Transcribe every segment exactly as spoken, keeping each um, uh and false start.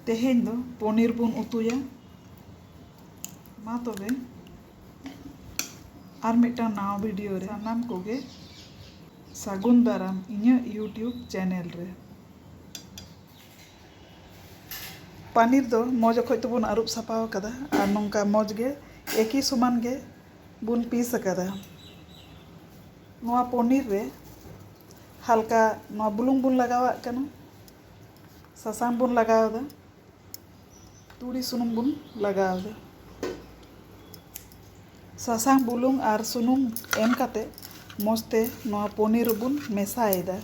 ᱛᱮᱦᱮᱧ ᱫᱚ ᱯᱚᱱᱤᱨ ᱵᱚᱱ ᱩᱛᱩᱭᱟ᱾ ᱢᱟ ᱛᱚᱵᱮ, ᱟᱨ ᱢᱤᱫᱴᱟᱝ ᱱᱟᱣᱟ ᱵᱷᱤᱰᱤᱭᱳ ᱨᱮ ᱥᱟᱱᱟᱢ ᱠᱚᱜᱮ ᱥᱟᱹᱜᱩᱱ ᱫᱟᱨᱟᱢ ᱤᱧᱟᱹᱜ YouTube ᱪᱮᱱᱮᱞ ᱨᱮ᱾ ᱯᱟᱱᱤᱨ ᱫᱚ ᱢᱚᱡᱽ ᱚᱠᱚᱡ ᱛᱮᱵᱚᱱ ᱟᱹᱨᱩᱵ ᱥᱟᱯᱷᱟ ᱟᱠᱟᱫᱟ ᱟᱨ ᱱᱚᱝᱠᱟ ᱢᱚᱡᱽ ᱜᱮ ᱮᱠᱤ ᱥᱚᱢᱟᱱ ᱜᱮ ᱵᱚᱱ ᱯᱤᱥ ᱟᱠᱟᱫᱟ᱾ ᱱᱚᱣᱟ ᱯᱚᱱᱤᱨ ᱨᱮ ᱦᱟᱞᱠᱟ ᱱᱚᱣᱟ ᱵᱩᱞᱩᱝ ᱵᱚᱱ ᱞᱟᱜᱟᱣᱟᱜ ᱠᱟᱱᱟ, ᱥᱟᱥᱟᱝ ᱵᱚᱱ ᱞᱟᱜᱟᱣ ᱮᱫᱟ, ᱛᱩᱲᱤ ᱥᱩᱱᱩᱢ ᱵᱚᱱ ᱞᱟᱜᱟᱣ ᱮᱫᱟ᱾ ᱥᱟᱥᱟᱝ, ᱵᱩᱞᱩᱝ ᱟᱨ ᱥᱩᱱᱩᱢ ᱮᱢ ᱠᱟᱛᱮ ᱢᱚᱡᱽ ᱛᱮ ᱱᱚᱣᱟ ᱯᱚᱱᱤᱨ ᱨᱮᱵᱚᱱ ᱢᱮᱥᱟᱭᱮᱫᱟ᱾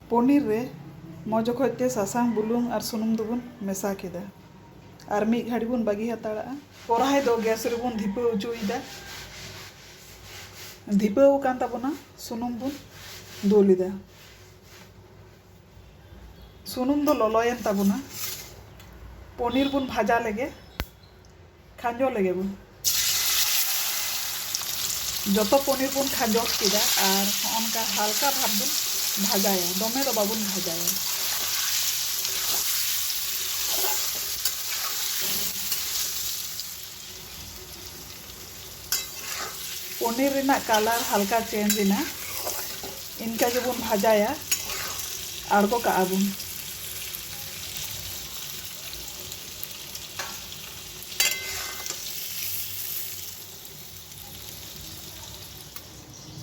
ᱯᱚᱱᱤᱨ ᱨᱮ ᱢᱚᱡᱽ ᱚᱠᱚᱡ ᱛᱮ ᱥᱟᱥᱟᱝ, ᱵᱩᱞᱩᱝ ᱟᱨ ᱥᱩᱱᱩᱢ ᱫᱚᱵᱚᱱ ᱢᱮᱥᱟ ᱠᱮᱫᱟ ᱟᱨ ᱢᱤᱫ ᱜᱷᱟᱹᱲᱤ ᱵᱚᱱ ᱵᱟᱹᱜᱤ ᱦᱟᱛᱟᱲᱟᱜᱼᱟ᱾ ᱠᱚᱨᱟᱭ ᱫᱚ ᱜᱮᱥ ᱨᱮᱵᱚᱱ ᱫᱷᱤᱯᱟᱹᱣ ᱦᱚᱪᱚᱭᱮᱫᱟ᱾ ᱫᱷᱤᱯᱟᱹᱣ ᱟᱠᱟᱱ ᱛᱟᱵᱚᱱᱟ, ᱥᱩᱱᱩᱢ ᱵᱚᱱ ᱫᱩᱞ ᱮᱫᱟ᱾ ᱥᱩᱱᱩᱢ ᱫᱚ ᱞᱚᱞᱚᱭᱮᱱ ᱛᱟᱵᱚᱱᱟ᱾ ᱯᱚᱱᱤᱨ ᱵᱚᱱ ᱵᱷᱟᱡᱟ ᱞᱮᱜᱮ, ᱠᱷᱟᱸᱡᱚ ᱞᱮᱜᱮ ᱵᱚᱱ᱾ ᱡᱚᱛᱚ ᱯᱚᱱᱤᱨ ᱵᱚᱱ ᱠᱷᱟᱸᱡᱚ ᱠᱮᱫᱟ ᱟᱨ ᱦᱚᱸᱜᱼᱚ ᱱᱚᱝᱠᱟ ᱦᱟᱞᱠᱟ ᱵᱷᱟᱵᱽ ᱵᱚᱱ ᱵᱷᱟᱡᱟᱭᱟ, ᱫᱚᱢᱮ ᱫᱚ ᱵᱟᱵᱚᱱ ᱵᱷᱟᱡᱟᱭᱟ᱾ ᱯᱚᱱᱤᱨ ᱨᱮᱱᱟᱜ ᱠᱟᱞᱟᱨ ᱦᱟᱞᱠᱟ ᱪᱮᱧᱡᱽ ᱮᱱᱟ, ᱤᱱᱠᱟ ᱜᱮᱵᱚᱱ ᱵᱷᱟᱡᱟᱭᱟ, ᱟᱬᱜᱚ ᱠᱟᱜᱼᱟ ᱵᱚᱱ᱾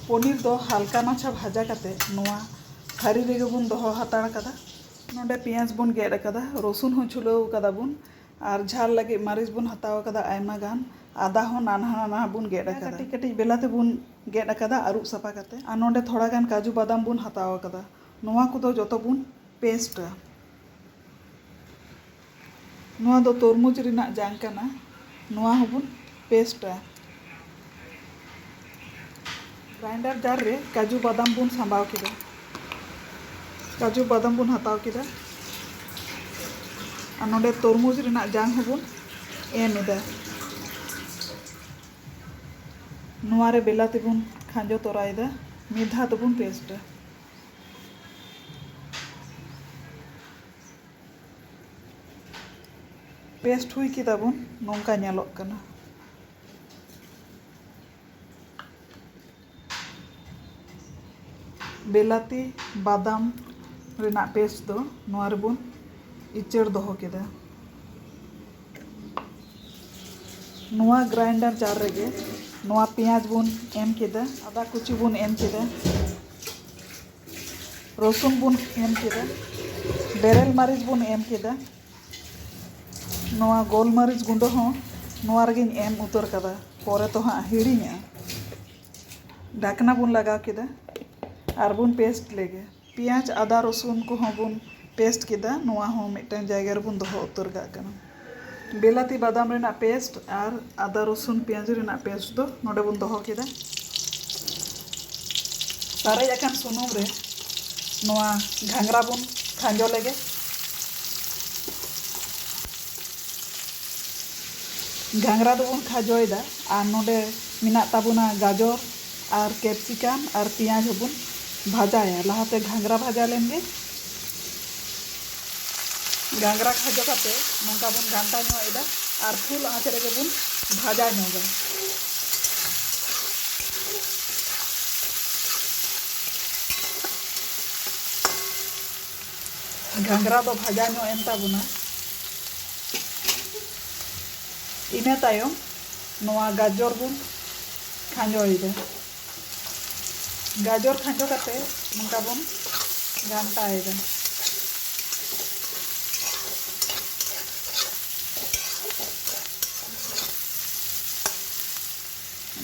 ᱯᱚᱱᱤᱨ ᱫᱚ ᱦᱟᱞᱠᱟ ᱢᱟᱪᱷᱟ ᱵᱷᱟᱡᱟ ᱠᱟᱛᱮ ᱱᱚᱣᱟ ᱛᱷᱟᱹᱨᱤ ᱨᱮᱜᱮ ᱵᱚᱱ ᱫᱚᱦᱚ ᱦᱟᱛᱟᱲ ᱠᱟᱫᱟ᱾ ᱱᱚᱰᱮ ᱯᱮᱸᱭᱟᱡᱽ ᱵᱚᱱ ᱜᱮᱫ ᱟᱠᱟᱫᱟ, ᱨᱚᱥᱩᱱ ᱦᱚᱸ ᱪᱷᱩᱞᱟᱹᱣ ᱠᱟᱫᱟ ᱵᱚᱱ, ᱟᱨ ᱡᱷᱟᱞ ᱞᱟᱹᱜᱤᱫ ᱢᱟᱹᱨᱤᱪ ᱵᱚᱱ ᱦᱟᱛᱟᱣ ᱟᱠᱟᱫᱟ ᱟᱭᱢᱟ ᱜᱟᱱ, ᱟᱫᱟ ᱦᱚᱸ ᱱᱟᱱᱦᱟ ᱱᱟᱱᱦᱟ ᱵᱚᱱ ᱜᱮᱫ ᱟᱠᱟᱫᱟ᱾ ᱠᱟᱹᱴᱤᱡ ᱠᱟᱹᱴᱤᱡ ᱵᱮᱞᱟᱛᱤ ᱵᱚᱱ ᱜᱮᱫ ᱟᱠᱟᱫᱟ ᱟᱹᱨᱩᱵ ᱥᱟᱯᱷᱟ ᱠᱟᱛᱮ, ᱟᱨ ᱱᱚᱰᱮ ᱛᱷᱚᱲᱟ ᱜᱟᱱ ᱠᱟᱡᱩ ᱵᱟᱫᱟᱢ ᱵᱚᱱ ᱦᱟᱛᱟᱣ ᱟᱠᱟᱫᱟ᱾ ᱱᱚᱣᱟ ᱠᱚᱫᱚ ᱡᱚᱛᱚ ᱵᱚᱱ ᱯᱮᱥᱴᱟ᱾ ᱱᱚᱣᱟ ᱫᱚ ᱛᱚᱨᱢᱩᱡᱽ ᱨᱮᱱᱟᱜ ᱡᱟᱝ ᱠᱟᱱᱟ, ᱱᱚᱣᱟ ᱦᱚᱸᱵᱚᱱ ᱯᱮᱥᱴᱟ᱾ ᱜᱨᱟᱭᱱᱰᱟᱨ ᱡᱟᱨ ᱨᱮ ᱠᱟᱡᱩ ᱵᱟᱫᱟᱢ ᱵᱚᱱ ᱥᱟᱸᱵᱟᱣ ᱠᱮᱫᱟ, ᱠᱟᱡᱩ ᱵᱟᱫᱟᱢ ᱵᱚᱱ ᱦᱟᱛᱟᱣ ᱠᱮᱫᱟ, ᱟᱨ ᱱᱚᱰᱮ ᱛᱚᱨᱢᱩᱡᱽ ᱨᱮᱱᱟᱜ ᱡᱟᱝ ᱦᱚᱸᱵᱚᱱ ᱮᱢ ᱮᱫᱟ᱾ ᱱᱚᱣᱟ ᱨᱮ ᱵᱮᱞᱟᱛᱤ ᱵᱚᱱ ᱠᱷᱟᱸᱡᱚ ᱛᱚᱨᱟᱭᱮᱫᱟ, ᱢᱤᱫ ᱫᱷᱟᱣ ᱛᱮᱵᱚᱱ ᱯᱮᱥᱴᱟ᱾ ᱯᱮᱥᱴ ᱦᱩᱭ ᱠᱮᱫᱟ ᱵᱚᱱ, ᱱᱚᱝᱠᱟ ᱧᱮᱞᱚᱜ ᱠᱟᱱᱟ᱾ ᱵᱮᱞᱟᱛᱤ ᱵᱟᱫᱟᱢ ᱨᱮᱱᱟᱜ ᱯᱮᱥᱴ ᱫᱚ ᱱᱚᱣᱟ ᱨᱮᱵᱚᱱ ᱤᱪᱟᱹᱲ ᱫᱚᱦᱚ ᱠᱮᱫᱟ᱾ ᱱᱚᱣᱟ ᱜᱨᱟᱭᱤᱱᱰᱟᱨ ᱡᱟᱨ ᱨᱮᱜᱮ ᱱᱚᱣᱟ ᱯᱮᱸᱭᱟᱡᱽ ᱵᱚᱱ ᱮᱢ ᱠᱮᱫᱟ, ᱟᱫᱟ ᱠᱩᱪᱤ ᱵᱚᱱ ᱮᱢ ᱠᱮᱫᱟ, ᱨᱚᱥᱩᱱ ᱵᱚᱱ ᱮᱢ ᱠᱮᱫᱟ, ᱵᱮᱨᱮᱞ ᱢᱟᱹᱨᱤᱪ ᱵᱚᱱ ᱮᱢ ᱠᱮᱫᱟ᱾ ᱱᱚᱣᱟ ᱜᱳᱞᱢᱟᱹᱨᱤᱪ ᱜᱩᱸᱰᱟᱹ ᱦᱚᱸ ᱱᱚᱣᱟ ᱨᱮᱜᱮᱧ ᱮᱢ ᱩᱛᱟᱹᱨ ᱠᱟᱫᱟ, ᱯᱚᱨᱮ ᱛᱚ ᱦᱟᱸᱜ ᱦᱤᱲᱤᱧᱚᱜᱼᱟ᱾ ᱰᱷᱟᱠᱱᱟ ᱵᱚᱱ ᱞᱟᱜᱟᱣ ᱠᱮᱫᱟ ᱟᱨ ᱵᱚᱱ ᱯᱮᱥᱴ ᱞᱮᱜᱮ᱾ ᱯᱮᱸᱭᱟᱡᱽ, ᱟᱫᱟ, ᱨᱚᱥᱩᱱ ᱠᱚᱦᱚᱸ ᱵᱚᱱ ᱯᱮᱥᱴ ᱠᱮᱫᱟ᱾ ᱱᱚᱣᱟ ᱦᱚᱸ ᱢᱤᱫᱴᱟᱝ ᱡᱟᱭᱜᱟ ᱨᱮᱵᱚᱱ ᱫᱚᱦᱚ ᱩᱛᱟᱹᱨ ᱠᱟᱜ ᱠᱟᱱᱟ᱾ ᱵᱤᱞᱟᱹᱛᱤ ᱵᱟᱫᱟᱢ ᱨᱮᱱᱟᱜ ᱯᱮᱥᱴ ᱟᱨ ᱟᱫᱟ, ᱨᱚᱥᱩᱱ, ᱯᱮᱸᱭᱟᱡᱽ ᱨᱮᱱᱟᱜ ᱯᱮᱥᱴ ᱫᱚ ᱱᱚᱰᱮ ᱵᱚᱱ ᱫᱚᱦᱚ ᱠᱮᱫᱟ᱾ ᱥᱟᱨᱮᱡ ᱟᱠᱟᱱ ᱥᱩᱱᱩᱢ ᱨᱮ ᱱᱚᱣᱟ ᱜᱷᱟᱸᱜᱽᱨᱟ ᱵᱚᱱ ᱠᱷᱟᱸᱡᱚ ᱞᱮᱜᱮ᱾ ᱜᱷᱟᱸᱜᱽᱨᱟ ᱫᱚᱵᱚᱱ ᱠᱷᱟᱸᱡᱚᱭᱮᱫᱟ ᱟᱨ ᱱᱚᱰᱮ ᱢᱮᱱᱟᱜ ᱛᱟᱵᱚᱱᱟ ᱜᱟᱡᱚᱨ ᱟᱨ ᱠᱮᱯᱥᱤᱠᱟᱢ ᱟᱨ ᱯᱮᱸᱭᱟᱡᱽ ᱦᱚᱸᱵᱚᱱ ᱵᱷᱟᱡᱟᱭᱟ᱾ ᱞᱟᱦᱟᱛᱮ ᱜᱷᱟᱸᱜᱽᱨᱟ ᱵᱷᱟᱡᱟ ᱞᱮᱱᱜᱮ᱾ ᱜᱷᱟᱸᱜᱽᱨᱟ ᱠᱷᱟᱸᱡᱚ ᱠᱟᱛᱮ ᱱᱚᱝᱠᱟ ᱵᱚᱱ ᱜᱷᱟᱱᱴᱟ ᱧᱚᱜ ᱮᱫᱟ ᱟᱨ ᱯᱷᱩᱞ ᱟᱸᱪ ᱨᱮᱜᱮ ᱵᱚᱱ ᱵᱷᱟᱡᱟ ᱧᱚᱜᱟ᱾ ᱜᱷᱟᱸᱜᱽᱨᱟ ᱫᱚ ᱵᱷᱟᱡᱟ ᱧᱚᱜ ᱮᱱ ᱛᱟᱵᱚᱱᱟ᱾ ᱤᱱᱟᱹ ᱛᱟᱭᱚᱢ ᱱᱚᱣᱟ ᱜᱟᱡᱚᱨ ᱵᱚᱱ ᱠᱷᱟᱸᱡᱚᱭᱮᱫᱟ᱾ ᱜᱟᱡᱚᱨ ᱠᱷᱟᱸᱡᱚ ᱠᱟᱛᱮ ᱱᱚᱝᱠᱟ ᱵᱚᱱ ᱜᱷᱟᱱᱴᱟᱭᱮᱫᱟ᱾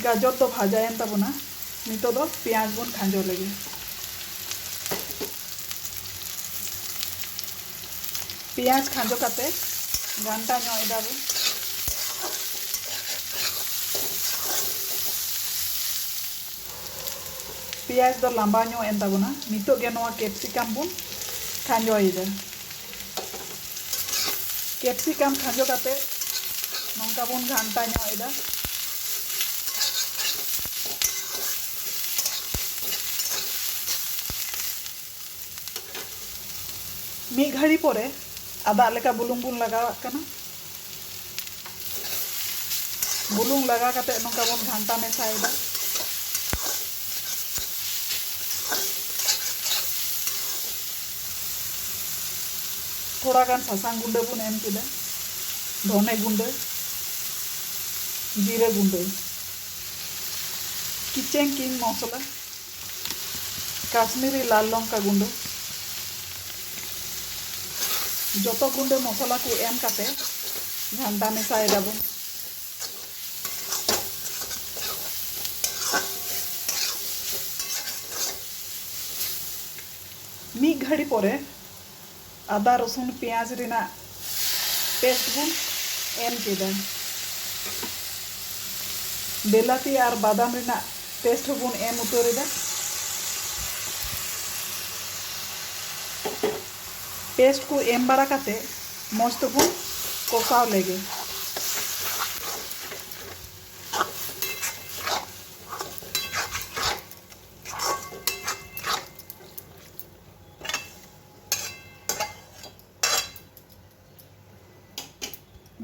ᱜᱟᱡᱚᱨ ᱫᱚ ᱵᱷᱟᱡᱟᱭᱮᱱ ᱛᱟᱵᱚᱱᱟ᱾ ᱱᱤᱛᱚᱜ ᱫᱚ ᱯᱮᱸᱭᱟᱡᱽ ᱵᱚᱱ ᱠᱷᱟᱸᱡᱚ ᱞᱮᱜᱮ᱾ ᱯᱮᱸᱭᱟᱡᱽ ᱠᱷᱟᱸᱡᱚ ᱠᱟᱛᱮ ᱜᱷᱟᱱᱴᱟ ᱧᱚᱜ ᱮᱫᱟ ᱵᱚᱱ᱾ ᱯᱮᱸᱭᱟᱡᱽ ᱫᱚ ᱞᱟᱸᱵᱟ ᱧᱚᱜ ᱮᱱ ᱛᱟᱵᱚᱱᱟ᱾ ᱱᱤᱛᱚᱜ ᱜᱮ ᱱᱚᱣᱟ ᱠᱮᱯᱥᱤᱠᱟᱢ ᱵᱚᱱ ᱠᱷᱟᱸᱡᱚᱭᱮᱫᱟ᱾ ᱠᱮᱯᱥᱤᱠᱟᱢ ᱠᱷᱟᱸᱡᱚ ᱠᱟᱛᱮ ᱱᱚᱝᱠᱟ ᱵᱚᱱ ᱜᱷᱟᱱᱴᱟ ᱧᱚᱜ ᱮᱫᱟ᱾ ᱢᱤᱫ ᱜᱷᱟᱹᱲᱤ ᱯᱚᱨᱮ ᱟᱫᱟᱜ ᱞᱮᱠᱟ ᱵᱩᱞᱩᱝ ᱵᱚᱱ ᱞᱟᱜᱟᱣᱟᱜ ᱠᱟᱱᱟ᱾ ᱵᱩᱞᱩᱝ ᱞᱟᱜᱟᱣ ᱠᱟᱛᱮ ᱱᱚᱝᱠᱟ ᱵᱚᱱ ᱜᱷᱟᱱᱴᱟ ᱢᱮᱥᱟᱭᱮᱫᱟ᱾ ᱛᱷᱚᱲᱟ ᱜᱟᱱ ᱥᱟᱥᱟᱝ ᱜᱩᱸᱰᱟᱹ ᱵᱚᱱ ᱮᱢ ᱠᱮᱫᱟ, ᱫᱷᱚᱱᱮ ᱜᱩᱸᱰᱟᱹ, ᱡᱤᱨᱟᱹ ᱜᱩᱸᱰᱟᱹ, ᱠᱤᱪᱮᱱ ᱠᱤᱝ ᱢᱚᱥᱞᱟ, ᱠᱟᱥᱢᱤᱨᱤ ᱞᱟᱞ ᱞᱚᱝᱠᱟ ᱜᱩᱸᱰᱟᱹ, ᱡᱚᱛᱚ ᱜᱩᱸᱰᱟᱹ ᱢᱚᱥᱞᱟ ᱠᱚ ᱮᱢ ᱠᱟᱛᱮ ᱜᱷᱟᱱᱴᱟ ᱢᱮᱥᱟᱭ ᱫᱟᱵᱚᱱ᱾ ᱢᱤᱫ ᱜᱷᱟᱹᱲᱤ ᱯᱚᱨᱮ ᱟᱫᱟ ᱨᱚᱥᱩᱱ ᱯᱮᱸᱭᱟᱡᱽ ᱨᱮᱱᱟᱜ ᱯᱮᱥᱴ ᱵᱚᱱ ᱮᱢ ᱠᱮᱫᱟ᱾ ᱵᱮᱞᱟᱛᱤ ᱟᱨ ᱵᱟᱫᱟᱢ ᱨᱮᱱᱟᱜ ᱯᱮᱥᱴ ᱦᱚᱸᱵᱚᱱ ᱮᱢ ᱩᱛᱟᱹᱨ ᱮᱫᱟ᱾ ᱯᱮᱥᱴ ᱠᱚ ᱮᱢ ᱵᱟᱲᱟ ᱠᱟᱛᱮ ᱢᱚᱡᱽ ᱛᱮᱵᱚᱱ ᱠᱚᱥᱟᱣ ᱞᱮᱜᱮ᱾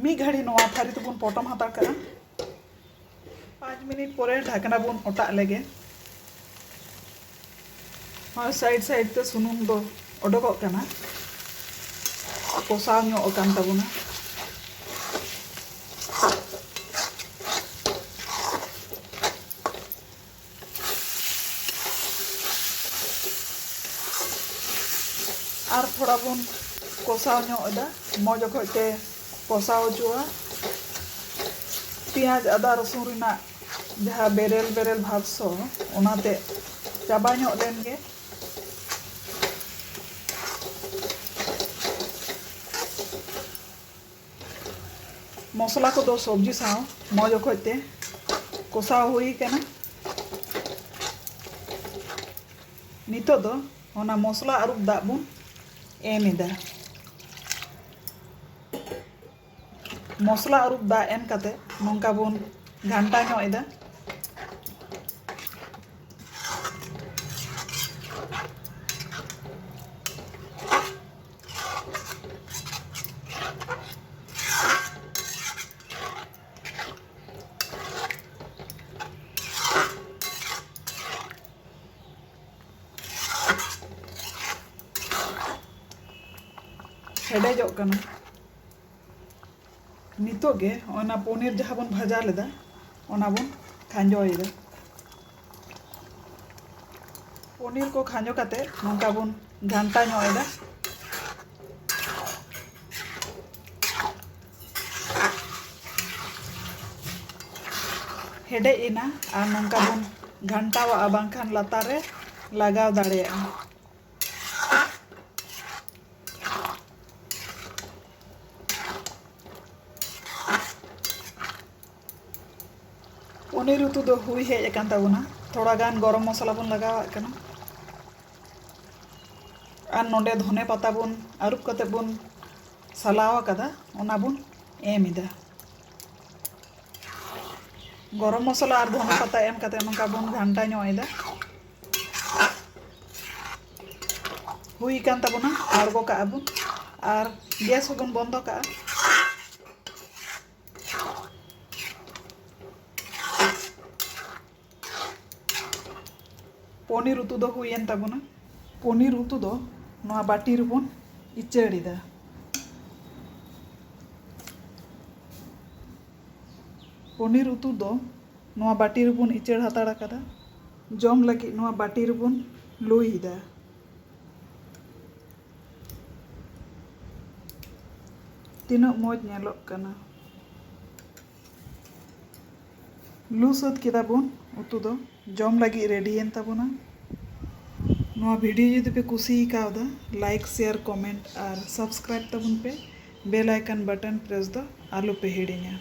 ᱢᱤᱫ ᱜᱷᱟᱹᱲᱤ ᱱᱚᱣᱟ ᱛᱷᱟᱹᱨᱤ ᱛᱮᱵᱚᱱ ᱯᱚᱴᱚᱢ ᱦᱟᱛᱟᱲ ᱠᱟᱜᱼᱟ᱾ ᱯᱟᱸᱪ ᱢᱤᱱᱤᱴ ᱯᱚᱨᱮ ᱰᱷᱟᱠᱱᱟ ᱵᱚᱱ ᱚᱴᱟᱜ ᱞᱮᱜᱮ᱾ ᱱᱚᱣᱟ ᱥᱟᱭᱤᱰ ᱥᱟᱭᱤᱰ ᱛᱮ ᱥᱩᱱᱩᱢ ᱫᱚ ᱚᱰᱚᱠᱚᱜ ᱠᱟᱱᱟ, ᱠᱚᱥᱟᱣ ᱧᱚᱜ ᱟᱠᱟᱱ ᱛᱟᱵᱚᱱᱟ᱾ ᱟᱨ ᱛᱷᱚᱲᱟ ᱵᱚᱱ ᱠᱚᱥᱟᱣ ᱧᱚᱜ ᱮᱫᱟ, ᱢᱚᱡᱽ ᱚᱠᱚᱡ ᱛᱮ ᱠᱚᱥᱟᱣ ᱦᱚᱪᱚᱜᱼᱟ᱾ ᱯᱮᱸᱭᱟᱡᱽ, ᱟᱫᱟ, ᱨᱚᱥᱩᱱ ᱨᱮᱱᱟᱜ ᱡᱟᱦᱟᱸ ᱵᱮᱨᱮᱞ ᱵᱮᱨᱮᱞ ᱵᱷᱟᱵᱽ ᱥᱚ, ᱚᱱᱟᱛᱮ ᱪᱟᱵᱟ ᱧᱚᱜ ᱞᱮᱱ ᱜᱮ᱾ ᱢᱚᱥᱞᱟ ᱠᱚᱫᱚ ᱥᱚᱵᱽᱡᱤ ᱥᱟᱶ ᱢᱚᱡᱽ ᱚᱠᱚᱡ ᱛᱮ ᱠᱚᱥᱟᱣ ᱦᱩᱭ ᱠᱟᱱᱟ᱾ ᱱᱤᱛᱚᱜ ᱫᱚ ᱚᱱᱟ ᱢᱚᱥᱞᱟ ᱟᱹᱨᱩᱵ ᱫᱟᱜ ᱵᱚᱱ ᱮᱢ ᱮᱫᱟ᱾ ᱢᱚᱥᱞᱟ ᱟᱹᱨᱩᱵ ᱫᱟᱜ ᱮᱢ ᱠᱟᱛᱮ ᱱᱚᱝᱠᱟ ᱵᱚᱱ ᱜᱷᱟᱱᱴᱟ ᱧᱚᱜ ᱮᱫᱟ᱾ ᱦᱮᱰᱮᱡᱚᱜ ᱠᱟᱱᱟ᱾ ᱱᱤᱛᱚᱜ ᱜᱮ ᱚᱱᱟ ᱯᱚᱱᱤᱨ ᱡᱟᱦᱟᱸ ᱵᱚᱱ ᱵᱷᱟᱡᱟ ᱞᱮᱫᱟ, ᱚᱱᱟ ᱵᱚᱱ ᱠᱷᱟᱸᱡᱚᱭᱮᱫᱟ᱾ ᱯᱚᱱᱤᱨ ᱠᱚ ᱠᱷᱟᱸᱡᱚ ᱠᱟᱛᱮ ᱱᱚᱝᱠᱟ ᱵᱚᱱ ᱜᱷᱟᱱᱴᱟ ᱧᱚᱜ ᱮᱫᱟ᱾ ᱦᱮᱰᱮᱡ ᱮᱱᱟ ᱟᱨ ᱱᱚᱝᱠᱟ ᱵᱚᱱ ᱜᱷᱟᱱᱴᱟᱣᱟᱜᱼᱟ, ᱵᱟᱝᱠᱷᱟᱱ ᱞᱟᱛᱟᱨ ᱨᱮ ᱞᱟᱜᱟᱣ ᱫᱟᱲᱮᱭᱟᱜᱼᱟ᱾ ᱯᱚᱱᱤᱨ ᱩᱛᱩ ᱫᱚ ᱦᱩᱭ ᱦᱮᱡ ᱟᱠᱟᱱ ᱛᱟᱵᱚᱱᱟ᱾ ᱛᱷᱚᱲᱟ ᱜᱟᱱ ᱜᱚᱨᱚᱢ ᱢᱚᱥᱞᱟ ᱵᱚᱱ ᱞᱟᱜᱟᱣᱟᱜ ᱠᱟᱱᱟ᱾ ᱟᱨ ᱱᱚᱰᱮ ᱫᱷᱚᱱᱮ ᱯᱟᱛᱟ ᱵᱚᱱ ᱟᱹᱨᱩᱵ ᱠᱟᱛᱮ ᱵᱚᱱ ᱥᱟᱞᱟᱣ ᱟᱠᱟᱫᱟ, ᱚᱱᱟ ᱵᱚᱱ ᱮᱢ ᱮᱫᱟ᱾ ᱜᱚᱨᱚᱢ ᱢᱚᱥᱞᱟ ᱟᱨ ᱫᱷᱚᱱᱮ ᱯᱟᱛᱟ ᱮᱢ ᱠᱟᱛᱮ ᱱᱚᱝᱠᱟ ᱵᱚᱱ ᱜᱷᱟᱱᱴᱟ ᱧᱚᱜ ᱮᱫᱟ᱾ ᱦᱩᱭ ᱟᱠᱟᱱ ᱛᱟᱵᱚᱱᱟ, ᱟᱬᱜᱚ ᱠᱟᱜᱼᱟ ᱵᱚᱱ ᱟᱨ ᱜᱮᱥ ᱦᱚᱸᱵᱚᱱ ᱵᱚᱱᱫᱚ ᱠᱟᱜᱼᱟ᱾ ᱯᱚᱱᱤᱨ ᱩᱛᱩ ᱫᱚ ᱦᱩᱭᱮᱱ ᱛᱟᱵᱚᱱᱟ᱾ ᱯᱚᱱᱤᱨ ᱩᱛᱩ ᱫᱚ ᱱᱚᱣᱟ ᱵᱟᱹᱴᱤ ᱨᱮᱵᱚᱱ ᱤᱪᱟᱹᱲ ᱮᱫᱟ᱾ ᱯᱚᱱᱤᱨ ᱩᱛᱩ ᱫᱚ ᱱᱚᱣᱟ ᱵᱟᱹᱴᱤ ᱨᱮᱵᱚᱱ ᱤᱪᱟᱹᱲ ᱦᱟᱛᱟᱲ ᱟᱠᱟᱫᱟ᱾ ᱡᱚᱢ ᱞᱟᱹᱜᱤᱫ ᱱᱚᱣᱟ ᱵᱟᱹᱴᱤ ᱨᱮᱵᱚᱱ ᱞᱩᱭ ᱮᱫᱟ᱾ ᱛᱤᱱᱟᱹᱜ ᱢᱚᱡᱽ ᱧᱮᱞᱚᱜ ᱠᱟᱱᱟ᱾ ᱞᱩ ᱥᱟᱹᱛ ᱠᱮᱫᱟ ᱵᱚᱱ ᱩᱛᱩ ᱫᱚ᱾ ᱡᱚᱢ ᱞᱟᱹᱜᱤᱫ ᱨᱮᱰᱤᱭᱮᱱ ᱛᱟᱵᱚᱱᱟ᱾ ᱱᱚᱣᱟ ᱵᱷᱤᱰᱤᱭᱳ ᱡᱩᱫᱤ ᱯᱮ ᱠᱩᱥᱤ ᱟᱠᱟᱣᱫᱟ, ᱞᱟᱭᱤᱠ, ᱥᱮᱭᱟᱨ, ᱠᱚᱢᱮᱱᱴ ᱟᱨ ᱥᱟᱵᱥᱠᱨᱟᱭᱤᱵ ᱛᱟᱵᱚᱱ ᱯᱮ᱾ ᱵᱮᱞ ᱟᱭᱠᱚᱱ ᱵᱟᱴᱚᱱ ᱯᱨᱮᱥ ᱫᱚ ᱟᱞᱚ ᱯᱮ ᱦᱤᱲᱤᱧᱟ᱾